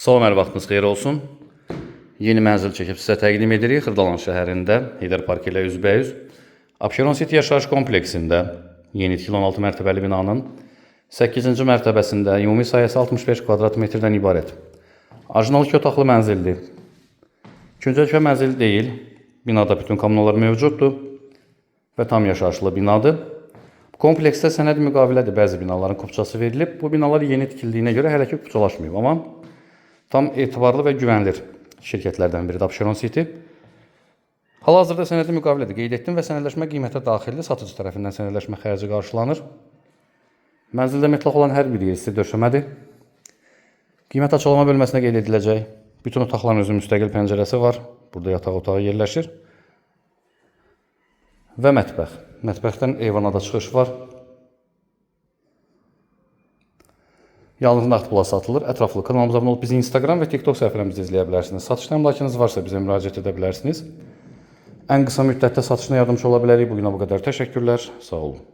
Salam, hər vaxtınız xeyir olsun. Yeni mənzil çəkib sizə təqdim edirik. Xırdalan şəhərində Heydər Parkı ilə üzbəyüz Abşeron City yaşayış kompleksində yeni tikili 16 mərtəbəli binanın 8-ci mərtəbəsində ümumi sahəsi 65 kvadrat metrdən ibarət. Orijinal 2 otaqlı mənzildir. Küncə mənzil deyil. Binada bütün kommunallar mövcuddur və tam yaşayışlı binadır. Kompleksdə sənəd müqavilədir. Bəzi binaların kupçası verilib. Bu binalar yeni tikildiyinə görə hələ ki kupçalaşmayıb, amma tam etibarlı və güvənilir şirkətlərdən biridir Abşeron City. Hal-hazırda sənədi müqavilədir. Qeyd etdim və sənədləşmə qiymətə daxildir. Satıcı tərəfindən sənədləşmə xərci qarşılanır. Mənzildə metlaq olan hər bir yer isti döşəmədir. Qiymət açıqlama bölməsinə qeyd ediləcək. Bütün otaqların özü müstəqil pəncərəsi var. Burada yataq otağı yerləşir. Və mətbəx. Mətbəxdən eyvana da çıxış var. Yalnız nağd pula satılır. Ətraflı kanalımıza abunə olub bizi Instagram və TikTok səhifələrimizdə izləyə bilərsiniz. Satışda əmlakınız varsa bizə müraciət edə bilərsiniz. Ən qısa müddətdə satışına yardımcı ola bilərik. Bu günə bu qədər. Təşəkkürlər. Sağ olun.